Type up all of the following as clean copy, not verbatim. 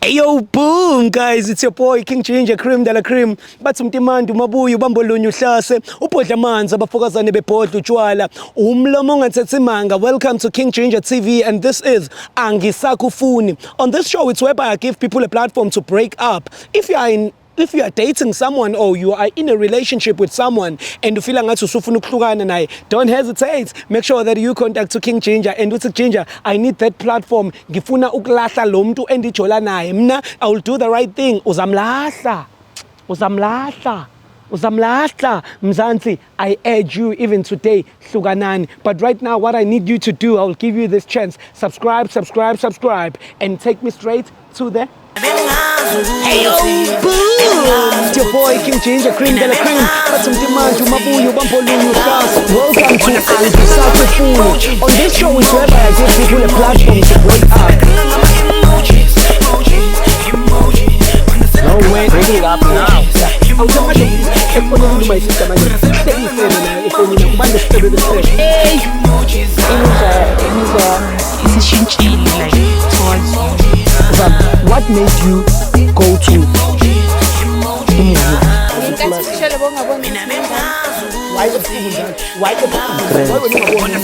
Yo, boom guys, it's your boy King Ginger, Cream de la Cream. Bathi umtimandi umabuye ubambolunye uhlase, ubhodla amanzi abafokazane bebhodla utshwala. Umlomo ongathethi manga. Welcome to King Ginger TV and this is Angisakufuni. On this show it's whereby I give people a platform to break up. If you are dating someone or you are in a relationship with someone and ufeel ngathi usufuna ukuhlukana naye, don't hesitate. Make sure that you contact to King Ginger and uthi, "Ginger, I need that platform. Ngifuna ukulahla lo muntu endijola naye mna. I will do the right thing." Uzamlahla, uzamlahla, uzamlahla. Mzansi, I urge you, even today, hlukanani. But right now what I need you to do, I will give you this chance: subscribe, subscribe, subscribe and take me straight to the... Hey yo, boom! It's your boy King Ginger, Cream de la Cream. Bathi umtimanje umabuye ubambolunye uhlase. Welcome to Angisakufuni. On this show is whereby I give people a platform to break up. No way, breaking it up now. Awuthi manje efonini, my sister, manje sekuyifele nayo efonini kubantu sifebe besifebe. Hey. Imizwa yami isishintshile, like, towards you. Zam, what made you go to umuzi? Ngenkathi sishele bongaboni. Why ebusuku njalo? Why ebusuku? Why wena ungaboni?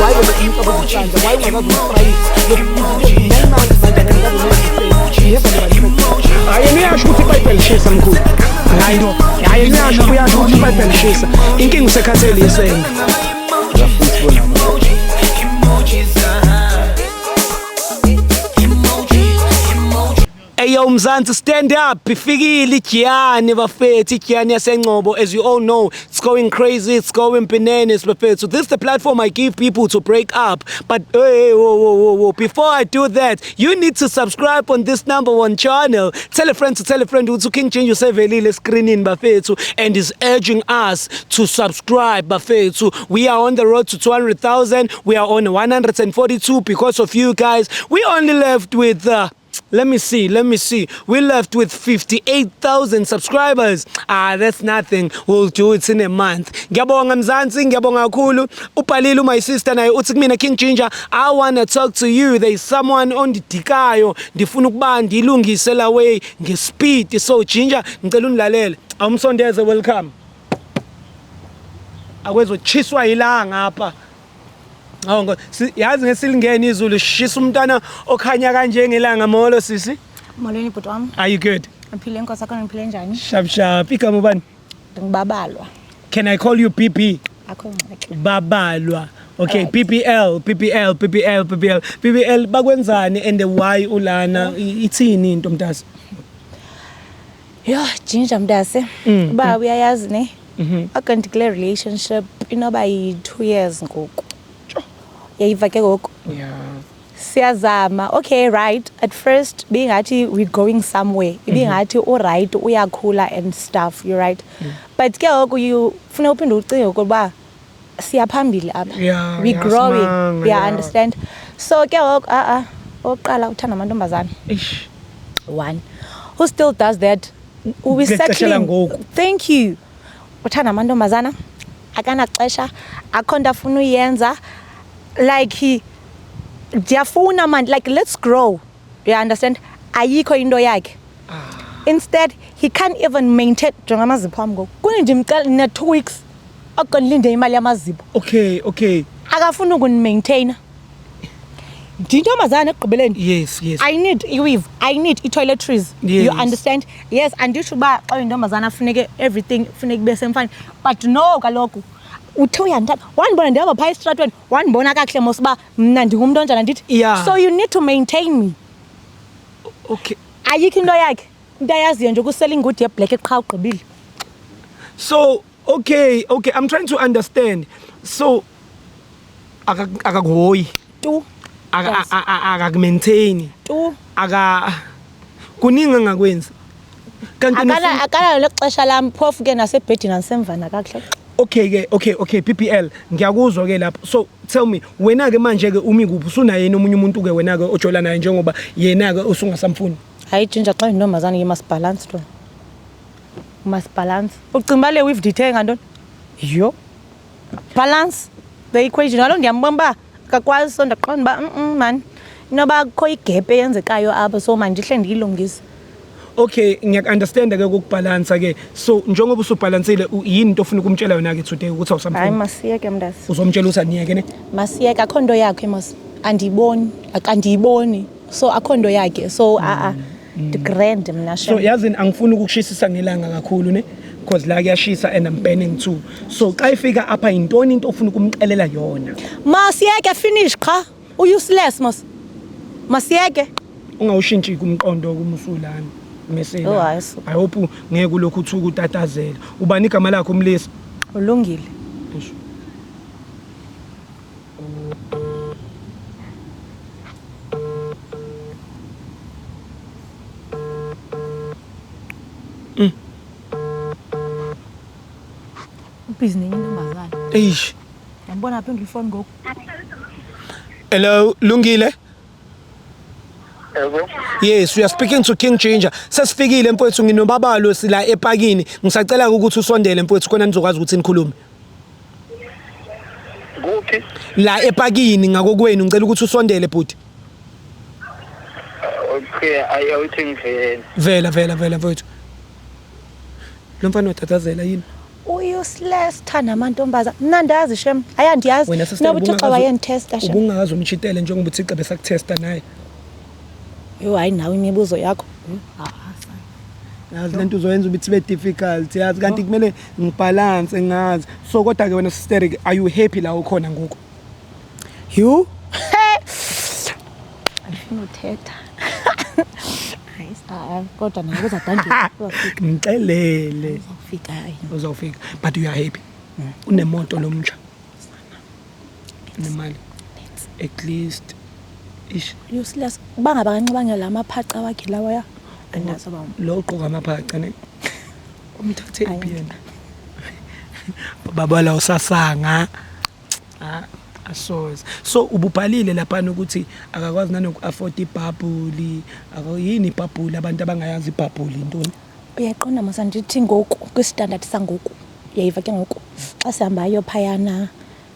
Why wena umcabuza isandla? Why ungakaze umfrayise? 9 months manje akakaze. You have never. Hayi, yena uyasho ukuthi iPhayibheli lishisa, mkhulu. Hayi, hayi, yena uyasho, uyasho ukuthi iPhayibheli lishisa. Inkinga usekhathele isende. Futhi bona. Eyo Mzansi, stand up. Ifikile ijiyane bafethu, ijiyane yaseNgcobo. As you all know, it's going crazy, it's going bananas bafethu. So this is the platform I give people to break up. But hey, whoa, whoa, whoa, whoa. Before I do that, you need to subscribe on this number one channel. Tell a friend to tell a friend ukuthi King Ginger usevelile screenini bafethu and is urging us to subscribe bafethu. We are on the road to 200,000. We are on 142 because of you guys. We only left with let me see, let me see. We left with 58,000 subscribers. Ah, that's nothing. We'll do it in a month. Ngiyabonga Mzansi, ngiyabonga kakhulu. Ubhalile my sister naye uthi kumina, "King Ginger, I want to talk to you. There is someone ondidikayo. Ndifuna ukuba ndilungise la way ngespeed. So Ginger, ngicela undilalele." Awumsondeze, welcome. Akwezochiswa ilanga apha. Awu yazi ngesilingene izulu shisa umntwana okhanya kanje ngelanga. Molo sisi. Molweni bhuti wam. Are you good? Ngiphile inkosi akho, ngiphile njani? Sharp sharp. Igama ubani? Ndingubabalwa. Can I call you BB? Akho ngxaki. Babalwa. Okay, Alright. BBL, BBL, BBL, BBL. BBL, bakwenzani and why ulana? Ithini into mntasi? Yho, Ginger mntase. Uba uyayazi ne? Akanti kule relationship inoba yi-2 years ngoku. Yayiva ke ngoku. Siyazama. Okay, right. At first bingathi we're going somewhere. Ibingathi uright, uyakhula and stuff, you're right. But ke ngoku you funa uphinde ucinge ukuba siyaphambili apha. We growing. Simanga, Yeah, yeah. understand. So ke ngoku a oqala uthanda amantombazana. Ish. One who still does that, we Ngexesha settling. Langoku. Thank you. Uthanda amantombazana, akanaxesha, akho nto afuna uyenza. Like he ndiyafuna man, like, let's grow, you understand? Ayikho into yakhe. Instead he can't even maintain. Jonga amazipho am ngoku, kuni ndimcela ne-2 weeks oko ndilinde imali yamazipho. Akafuni ukunimaintaina, ndiyintombazana ekugqibeleni. I need iweave, I need i-toiletries. You understand? Yes, anditsho uba xa uyintombazana funeke everything funeke ibe semfani, but no kaloku uthe uyandithanda, wandibona ndihamba phaa esitratweni, wandibona kakuhle mos uba mna ndingumntu onjani, andithi? Yeah. So you need to maintain me. Ayikho into yakhe, into ayaziyo nje kusela ingudi yeblack eqha, ugqibile. So, okay, I'm trying to understand. So akakuhoyi. Tu. Yes. Akakumaintain. Tu. Aka kuningi angakwenzi. Kanti Akanalo lexesha lam, phofu ke nasebhedini andisemvana kakuhle. Okay ke, okay, PPL, ngiyakuzwa ke lapho. So tell me, wena ke manje ke umi kuphi? Usunaye yini omunye umuntu ke wena ke ojola naye njengoba yena ke usungasamfuni? Hayi Ginger, xa uyintombazana you must balance to, you must balance. Ucinga uba le weave ndiyithenga ntoni? Yho, balance the equation. Kaloku ndiyambona uba akakwazi, so ndaqonda uba man. Inoba kukho igap eyenzekayo apha, so mandihle ndiyilungise. Okay, ngiyaku-understanda ke ukubhalansa ke. So njengoba usubhalansile, yini into ofuna ukumtshela yona ke today ukuthi Hayi, awusamfuni? Masiyeke, mntase. Uzomtshela ukuthi aniyeke, ne? Masiyeke, akho nto yakhe mos. Andiyiboni, andiyiboni, so akho nto yakhe, so a-a, ndi-grand mna. So Shem. yazini, angifuni ukukushisisa ngelanga kakhulu, ne, because la kuyashisa and I'm burning too. So xa ifika apha, yintoni into ofuna ukumxelela yona? Masiyeke, finish qha. U-useless mos, masiyeke. Ungawushintshi kumqondo kumusulana mesela. Oh, hayi, suka. I hope ngeke ulokhu uthuka utatazela. Ubani igama lakho umlisa? Ulungile. Eish. Ubhizi nenye intombazana. Eish. Yambona apha ifoni ngoku. Hello, Lungile. Yebo. Yes, we are speaking to King Ginger. Sesifikile mfowethu, nginobabalo sila epakini. Ngisacela ukuthi usondele mfowethu, khona nizokwazi ukuthi nikhulume. Kuphi? La epakini ngakokwenu, ngicela ukuthi usondele, bhuti. Okay, ayawuthi ngivele. Vela, vela, vela mfowethu. Lo mfana utatazela yini? U-useless, thanda amantombazana. Mna ndazi shem, hayi, andiyazi. Wena sister, Noba uThixo wayendithesta shem. ubungakaze umchitele njengoba uThixo besakutesta naye. Yho, hayi, nawe imibuzo yakho. Yazi lento uzoyenza ukuthi ibe difficult, yazi, kanti kumele ngibalance, ngazi. So kodwa ke wena sister, are you happy la ukhona ngoku? Yhu, andifuna uthetha. Hayi, kodwa nawe kuzawudange uzawufika. Ngixelele. Uzawufika, hayi. Uzawufika, but you are happy. Unemoto lomtsha. Unemali. At least ish. Useless, uba ngaba kanxibanga la maphaca wakhe lawaya, andazi uba Lo ugqoka amaphaca, ne? Umthathe Hayi. iphi yena? Baba la usasanga. Ah, asoze. So ububhalile laphana ukuthi akakwazi nanoku-afford ibhabhuli. Yini ibhabhuli? Abantu abangayazi ibhabhuli intoni? Uyaqonda mos, andithi ngoku kwi-standard sangoku, uyayiva ke ngoku, xa sihambayo phayana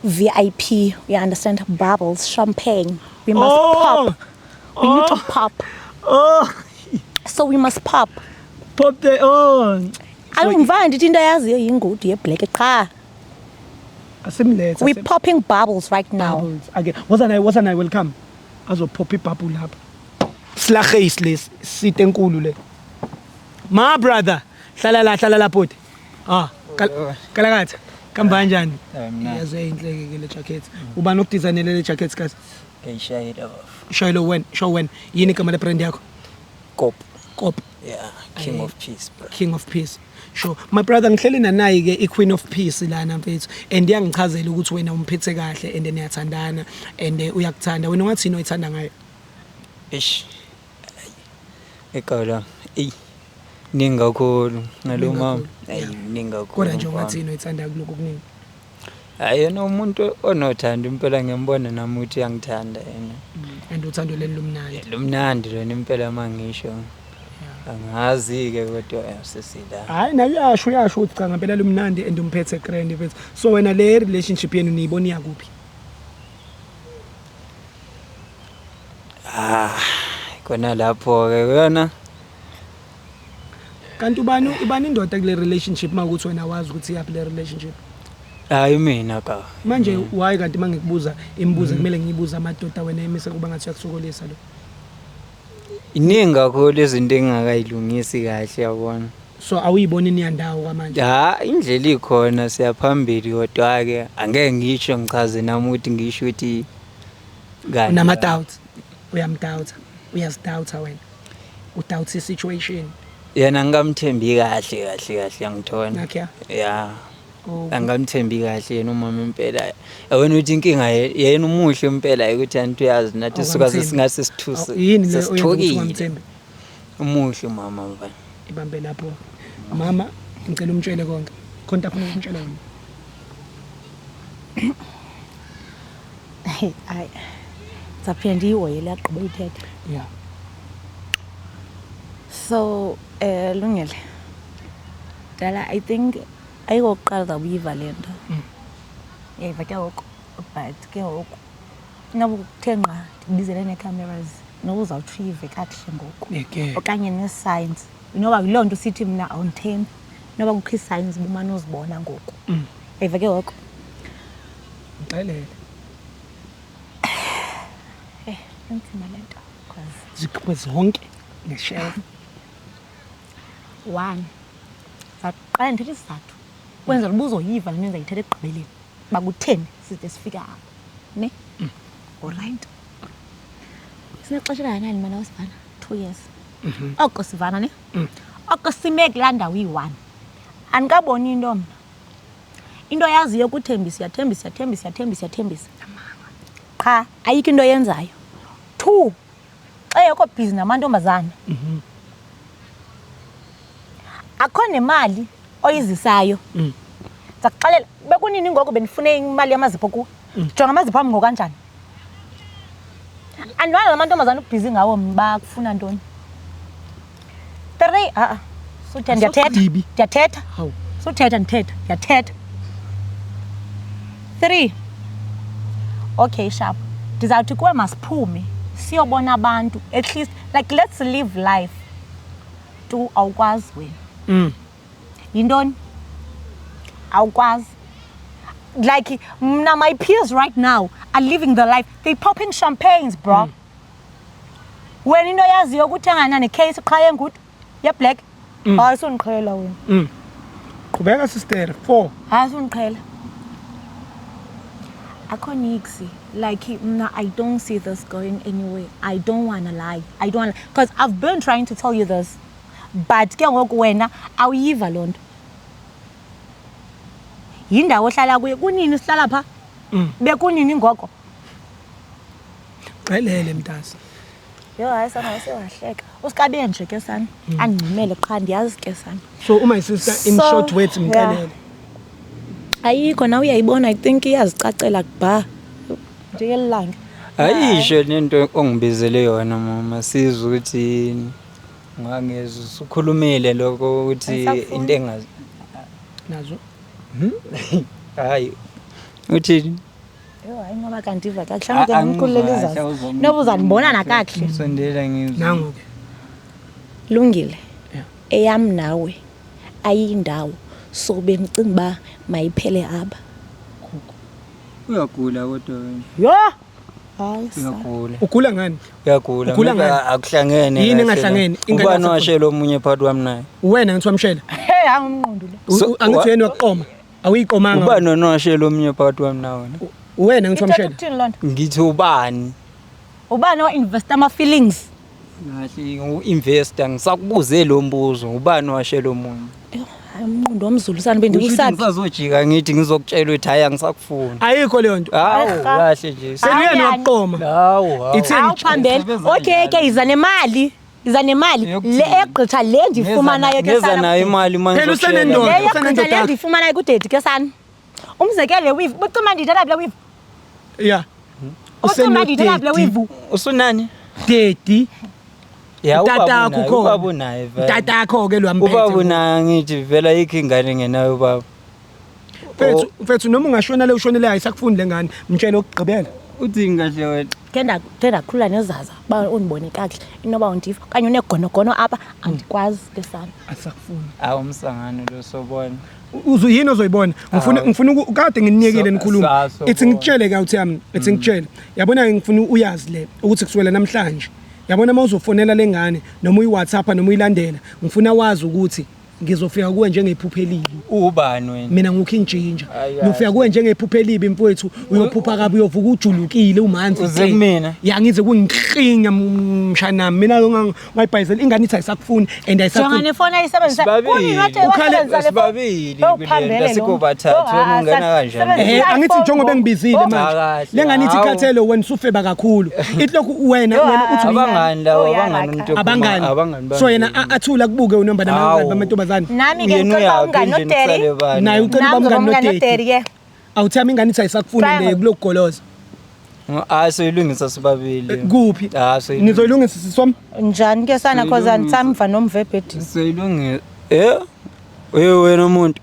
VIP, you understand, bubbles, champagne, we must Oh! pop, we need to pop. Oh, So we must pop. Pop the, oh. Ayumva, ndithi into ayaziyo yingudu ye-black qha. Asimletha. We popping bubbles right now. Bubbles. Ake, woza naye, woza naye, welcome. Azopop ibubble lapha. Slaghuis lesi, site enkulu le. My brother, hlala la, hlala la bhuti. Ah, kalakatha. Kamba kanjani? Mnandi. Yaze inhleke ke le jacket. Ubani okudesignele le jacket, guys? Ngiyishayela bafo. Shayelo when, show when. Yini igama le brand yakho? Kop. Kop. Yeah, King Aye. of Peace, bro. King of Peace. Sure. My brother, ngihleli nanayi ke i-Queen of Peace lana mfethu, and iyangichazela ukuthi wena umphethe kahle and niyathandana and uyakuthanda. Wena ungathini oyithanda ngayo? Ish. Ekala. Ey. Ningi kakhulu ngalo Kuningi mama. kakhulu, Hayi, yeah. ningi kakhulu. Kodwa nje mfana. ungathini oyithanda kuloko kuningi? Hayi, yena umuntu onothando impela, ngiyambona nami ukuthi uyangithanda yena. And uthando leli lumnandi. Lumnandi lona impela mangisho. Angazi-ke kodwa sesila. Hayi, naye uyasho, uyasho ukuthi cha, ngempela lumnandi and umphethe grand mfethu. So wena le relationship yenu niyibona iyakuphi? Ah, khona lapho-ke kuyona. Kanti ubani indoda kule relationship, makuthi wena wazi ukuthi iyaphi le relationship? Hayi, mina ka. Manje why kanti mangikubuza imibuzo kumele ngiyibuze amadoda, wena emise kuba ngathi uyakusokolisa lo? Iningi kakhulu izinto engingakayilungisi kahle, yabona. So awuyiboni niyandawo kwamanje? Ha, indlela ikhona, siyaphambili, kodwa-ke angeke ngisho ngichaze nami ukuthi ngisho ukuthi kanje. Unama-doubts, uyamdoubta, uyazidoubta wena, udoubt i-situation. Yena ngingamthembi kahle kahle kahle, angithola. Nakya. Ya. Oh. Angamthembi kahle yena umama impela, yabona ukuthi inkinga yena umuhle impela ukuthi anti uyazi nathi suka Awukamthembi. sesingase sithuse. Awu, yini le oyenza ukuthi Sesithukile. ungamthembi? Umuhle umama mfana. Ibambe lapho mama, ngicela umtshele konke khona afuna ukumtshela wena. Hayi, ndizawuphinda ndiyihoye le agqibe uyithetha. So lungile dala, I think ayikokuqala uzawuyiva le nto. Uyayiva ke ngoku, but ke ngoku Noba kuthe ngqa ndikubizele nee-cameras noba uzawutsho uyive kakuhle ngoku. Eke. Okanye nee-signs. Noba yiloo nto usithi mna awundithembi. Noba kukho ii-signs ubumane uzibona ngoku. Uyayiva ke ngoku? Mxelele. Eh, inzima le nto. 'Cause Zikhuphe zonke ngeshelf. One, ndizawuqala ndithethe isizathu kwenzela uba uzoyiva le nto ndizayithetha ekugqibeleni uba kutheni side sifika apha, ne? Olrayithi. Sinexesha elingakanani mna nawe sivana? 2 years. Oko sivana, ne? Oko sime kulaa ndawo iyi-one. Andikaboni into mna. Into oyaziyo kuthembisa, uyathembisa, uyathembisa, uyathembisa, uyathembisa. Qha ayikho into oyenzayo. Two, xa engekho busy namantombazana. Akho nemali oyizisayo. Ndiza kuxelela, bekunini ngoku bendifune imali yamazipho kuwe? Jonga amazipho am ngokanjani. Andibanga la mantombazana ubhizi ngawo mna bakufuna ntoni. Three, ha-a. Suthe ndiyathetha. Asogqibi. Ndiyathetha. Hawu. Suthetha ndithetha, ndiyathetha. Three. Okay, sharp. Ndizawuthi kuwe masiphume siyobona abantu, at least like let's live life. Tu awukwazi wena. Yintoni? Awukwazi. Like mna, my peers right now are living the life. They popping champagnes, bro. Wena into oyaziyo ukuthengana necase qha yengudu ye-black. Hayi, sundiqhela wena. Qhubeka, sister. Four. Hayi, sundiqhela. Akho nix. Like mna, I don't see this going anywhere. I don't wanna lie. I don't wanna, because I've been trying to tell you this. But ke ngoku wena awuyiva loo nto. Yindawo ohlala kuyo. Kunini sihlala pha? Bekunini ngoko? Xelele, mntase. Yho, hayi sana, wasewahleka. Usikabe nje ke sana. Andincumele qha, ndiyazi ke sana. So my sister, in So, short words, mxelele. Ayikho, nawe uyayibona, I think iyazicacela bha. Njengelanga. Ayisho lento ongibizele yona, mama, sizwe ukuthi yini. Ngangezwe usukhulumile lokho ukuthi Angisakufuni. into engazi. Nazo. Hayi. Uthini? Yho, hayi noba kandiva kakuhle. Mhlawumbe ke ngimkhululele izazi. Noba uzandibona nakakuhle. Sondela ngizwe. Nangu ke. Lungile. Yeah. Eyam nawe ayindawo. So bendicinga uba mayiphele apha. Uyagula kodwa wena. Yho! Hayi sana. Uyagula. Ugula ngani? Uyagula. Ugula Maybe ngani? Akuhlangene. Yini kahle engahlangene? la. Ingane Ubani yasekhona. washela omunye phakathi kwami naye? Wena ngithi wamshela. Hey, angumnqondo lo. Angithi yena waqoma. Awuyiqomanga. Ubani wena washela omunye phakathi kwami nawe wena? Wena ngithi Ithetha wamshela. ukuthini loo nto? Ngithi ubani? Ubani wa-investa ama-feelings? Kahle u-investor, ngisakubuze lo mbuzo, ubani washela omunye? Yho, hayi umnqondo womzulu sana Kusho ukuthi bendiwusaphi. ngisazojika ngithi ngizokutshela ukuthi hayi, angisakufuni. Ayikho leyo nto. Hawu, Arha. kahle nje. Seluyena Hayi, waqoma. Hawu, hawu. Ithi- Hawu, phambene. Sebenza Okay ke, njalo. iza nemali. Iza nemali Yokuthini? le egqitha le ndiyifumanayo ke Ngeza sana. nayo imali manje. Phela usenendoda. Le yogqitha le Usenendoda. ndiyifumanayo kudedi ke sana. Umzekelo, le weave. Bucima ndiyithatha phi le weave? Yeah. Ucima ndiyithatha phi le weave? Usunani? Daddy. Ya, ubaba Tatakho unaye, ukhona. ubaba unaye vele. Tatakho ke lwamphethe. Ubaba unaye, ngithi vele ayikho ingane engenayo ubaba. Mfethu, mfethu, noma ungashona le ushonele, ayisakufuni le ngane. Mtshele okugqibela. Uthini kahle wena? Ke ndakhulula nezaza uba undibone kakuhle, inoba undiva okanye unegonogono apha, andikwazi ke sana. Asakufuni. Awu, umsangano lo, sobona. Uzu yini ozoyibona? Ngifuna Awu. ngifuna kade nginikile nikhuluma. Sasobona. Ithi ngitshele ke awuthi yami, ithi ngitshele. Yabona, ngifuna uyazi le ukuthi kusukela namhlanje. Yabona, mawuzofonela lengane noma uyi-WhatsApp noma uyilandela, ngifuna wazi ukuthi ngizofika kuwe njengephupho elibi. Ubani wena? Mina nguKing Ginger. Ayi, Ngiyofika kuwe njengephupho elibi, mfowethu, uyophupha kabi, uyovuka ujulukile umanzi. Uze te. kumina? Ya, ngize kungiklinya, mshanami. Mina ungayibhayizela ingane, ithi ayisakufuni and Jonga ayisakufuni. nefoni ayisebenzisa. Sibabili. Kunini wathi Ukhale- wasebenzisa le phone? Sibabili Yo, kule uphambene nto, lo asikho muntu. bathathu, Yo, wena ungena ah, kanjani? sebenzisa Eh, angithi i-iPhone njengoba ngoku. engibizile Oh, manje. Kahle, Le ngane ithi hawu. ikhathele, wena usufeba kakhulu. Ithi lokhu wena Yo, wena uthi hayi. Abangani lawa, Oh, abangani yaraka. umuntu ophuma- abangani. Abangani. So yena athula kubuke unamba nabangani Hawu. bamantombazane. Nami ke Yena ngicela uyaphi umngani endlini noDaddy. kusale bani? Naye ucela Nami uba ngizoba umngani umngani noDaddy. noDaddy ke. Awuthami, ingane ithi ayisakufuni Triangle. le kulokugoloza. Ah, soyilungisa sibabili. Kuphi? Ah, soyilungisa. Nizoyilungisa, sisi wami? Njani ke sana, cause Soyilungisa. andisamva nomva ebhedini. Soyilungisa. Eh? Uye wena umuntu.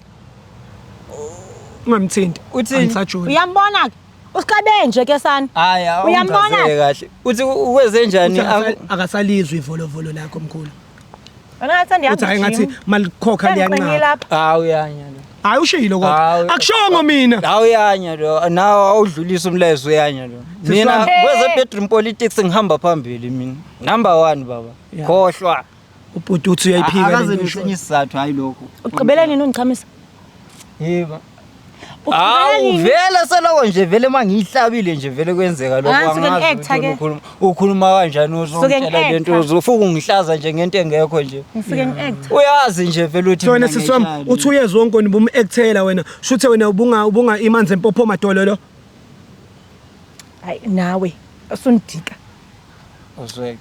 Ungamthinti. Uthini? Angisajoli. Uyambona ke? Usikabe nje ke sana. Hayi, Uyambona? awungichazele kahle. Uthi ukweze njani? Uthi akasalizwi ivolovolo lakho mkhulu. Wena ngathi andihamba Uthi hayi ngathi ejim. malikhokha Sengiqinile liyancaba. lapha. Hawu uyanya lo. Hayi ushilo kodwa. Hawu. Akushongo mina. Hawu uyanya lo. Nawe awudlulisa umlayezo uyanya lo. Sisi Mina wami. kweze bedroom politics ngihamba phambili mina. Number 1 baba. Yeah. Khohlwa. Ubhuti uthi uyayiphika Akaze lento nesinye isizathu hayi lokho. Ugqibele nini ungichamisa? Yebo. Ugqibele Hawu nini? vele seloko nje vele mangiyihlabile nje vele kwenzeka lokho Ah, suke angazi ngi-actor ukuthi ke. ukhuluma kanjani Suke uzongitshela lento ngi-actor. uzofuka ungihlaza nje ngento engekho nje. Ngifike ngi-act. Uyazi nje vele uthi So wena mina sisi wami ngiyayithanda. uthi uyezwa wonke wena ubum-actela wena shuthe wena ubunga imanzi empopho madololo. Hayi nawe usundika. Uzweke.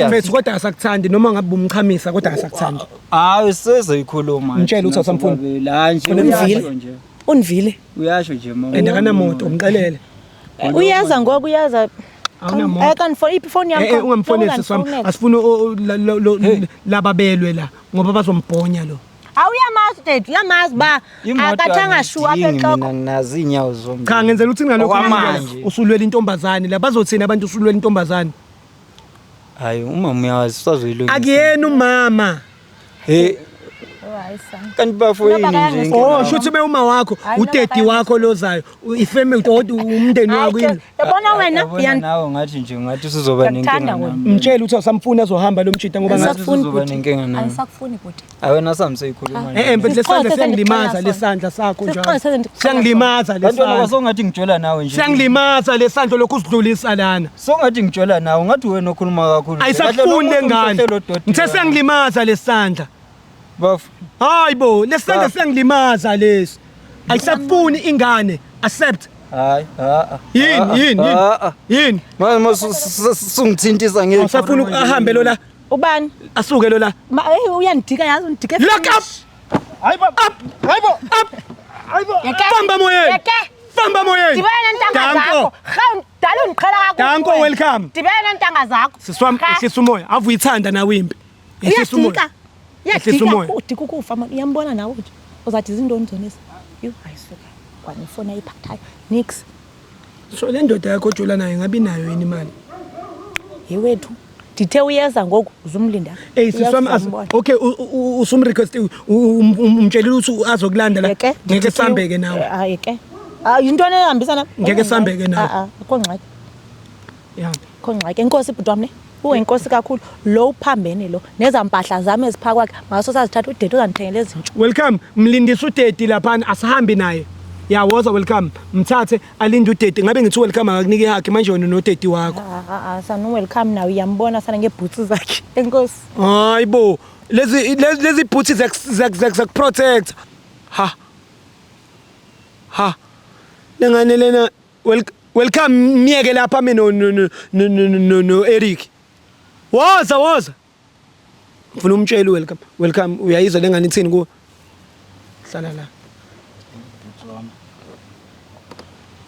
Mfethu kodwa akasakuthandi noma ngabe bumchamisa kodwa akasakuthandi. Hayi sizoyikhuluma. Mtshele ukuthi awusamfuni. La nje Univile? uyasho nje. Univile. Uyasho nje mama. And akanamoto umxelele. Uyaza ngoku uyaza. Awunamoto. Eh kanifoni iphi ifoni yami? Eh eh, ungamfoneli sisi wami asifuni lababelwe la ngoba bazombhonya lo. Awuyamazi dad, uyamazi ba Imoto akathanga shu apha angiyidingi enhloko. mina nginazo inyawo zombili. Cha ngenzela ukuthi ngalokho Okwamanje. usulwela intombazane la bazothina abantu usulwela intombazane. Hayi umama uyawazi usazoyilungisa. Akuyena umama. Eh Hayi sana. kanti bafo Noma yini nje? kayangisa- Oh shuthi be uma wakho Hayi, udaddy noma wakho lozayo ifamily kodwa umndeni Hayi wakho ke, yini. yabona wena Yabona nawe ngathi nje ngathi usuzoba Ngiyakuthanda nenkinga wena. nami. Mtshele ukuthi awusamfuni azohamba lo mjita ngoba Ngathi ngathi Angisakufuni usuzoba bhuti. nenkinga nami. Angisakufuni bhuti. Hayi wena samseyikhuluma Eh eh mfethu lesandla Sixolise siyangilimaza sendikuxolela lesandla sakho njalo. Sixolise sendikuxolela Siyangilimaza Kanti wena lesandla. kwasongathi ngitshola nawe nje. Siyangilimaza lesandla lokhu usidlulisa lana. Songathi ngitshola nawe ngathi wena okhuluma kakhulu. nje. Kahle lo Ayisakufuni muntu lengane. umhlohle lo doti Ngithe la. siyangilimaza lesandla. Bafo. Hayi bo, lesandla Ba- siyangilimaza lesi. Ayisakufuni ingane. Accept. Hayi, ha. Yini yini yini? Yini? Manje sungithintisa ngeke. Awusafuni ahambe lo la. Ubani? Asuke lo la. Ma hey uyandika yazi undike. Lock up. Hayi bo. Up. Hayi bo. Up. Hayi bo. Bamba moyeni. Yeke. Bamba moyeni. Dibana ntanga Danko. zakho. Rhawu dala undiqhela kakhulu. Danko wena. welcome. Dibana ntanga zakho. Sisi wami Rha. ehlisa umoya. Ave uyithanda nawe impi. Ehlisa umoya. Uyadika. Ehlisa Uyadika. umoya. Udika ukufa mani. Uyambona nawe nje. Uzathi izintoni zona ezi? Yho hayi suka. Kwanefoni ayiphathayo. Nix. So le ndoda yakho ojula nayo ngabe inayo yini imali? Yewethu. Ndithe uyeza ngoku uzumlinda. Ey sisi wami Uyazambona. okay usumrequest umtshelile ukuthi azokulanda la. Yeke. Ngeke sambe ke nawe. Hayi ke. Ah yintoni ehambisana? Ngeke sambe ke nawe. Ah ah akho ngxaki. Yeah. Akho ngxaki. Enkosi bhuti wam ne. Uwenkosi kakhulu lo uphambene lo nezampahla zami ezipha kwakhe ngaso sazithatha udede uzandithengela ezintsha. Welcome mlindisa udaddy laphana asihambi naye. Ya woza welcome mthathe alinde udaddy ngabe ngithi welcome akakunike ihug manje wena nodaddy wakho. Ah ah ah sana welcome nawe uyambona sana ngebhutsi zakhe. Enkosi. Hayi bo lezi boots zaku protect. Ha. Ha. Lengane lena welcome miyeke lapha mina no Eric. Woza woza. Ngifuna umtshele welcome. Welcome uyayizwa lengane ithini kuwe? Hlala la.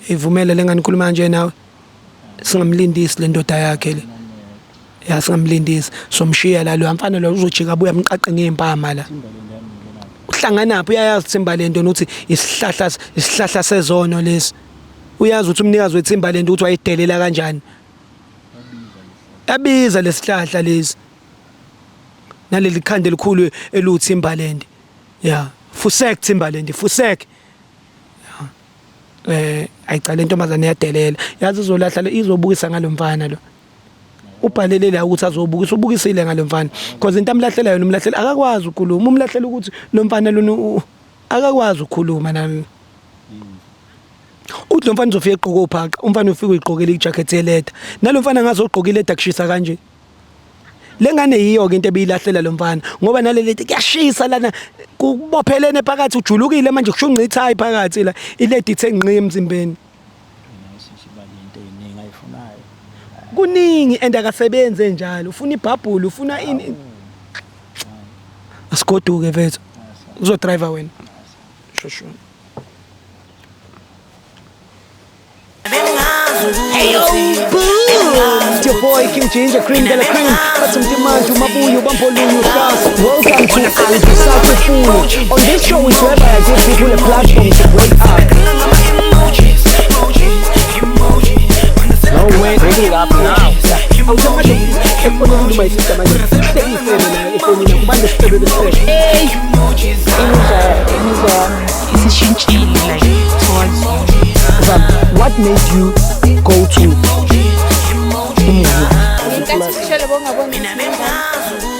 Ivumele lengane ikhuluma kanje nawe. Singamlindisi le ndoda yakhe le. Ya singamlindisi. Somshiya la lo mfana lo uzojika abuye amqaqe ngeimpama la. Uhlanganaphi uyayazi Timberland ukuthi isihlahla sezono lesi. Uyazi ukuthi umnikazi weTimberland ukuthi wayidelela kanjani. Yabiza lesihlahla lesi. Naleli khanda elikhulu eluTimberland. Yeah, fusek Timberland, fusek. Ayicala intombazane yadelela. Yazi izolahla le izobukisa ngalomfana lo. Ubhalele la ukuthi azobukisa, ubukisile ngalomfana. Because into amlahlela yona umlahlela akakwazi ukukhuluma, umlahlela ukuthi lo mfana lona akakwazi ukukhuluma nami. Uthi lo mfana uzofika egqoke ophaqa, umfana ufika uyigqokela ijacket yeleda. Nalo mfana ngazogqoka ileda kushisa kanje. Lengane yiyo ke into ebiyilahlela lo mfana ngoba naleli kuyashisa lana kubophelene phakathi ujulukile manje kushunqa ithayi phakathi la iledi ithe ngqi emzimbeni. Kuningi and akasebenze njalo ufuna ibhabhulu ufuna ini. Asigoduke mfethu. Uzodriver wena. Shosho. Boom! It's your boy King Ginger Cream de la Cream. Bathi mtimanje umabuyo bambolunye uhlasa. Welcome to Angisakufuni. On this show is whereby I give people a platform to break up. Ufonelile uma isister manje, hlekisele naye efonini yakho, ubambe isifebe besifebe. Imizwa yami isishintshile like towards you. Zam, what made you go to umuzi? Ngenkathi usishele bongaboni.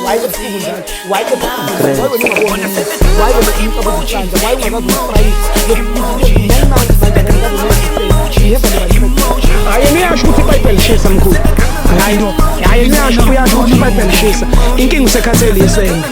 Why ebusuku njalo? Why ebusuku? Why wena ungaboni umuntu? Why wena umcabango uhlanza? Why ungakaze umfrayise? 9 months manje akakaze umfrayise. Never never never. Hayi, yena uyasho ukuthi iBhayibheli lishisa, mkhulu. Hayi, hayi, yena uyasho, uyasho ukuthi iBhayibheli lishisa. Inkinga usekhathele isende.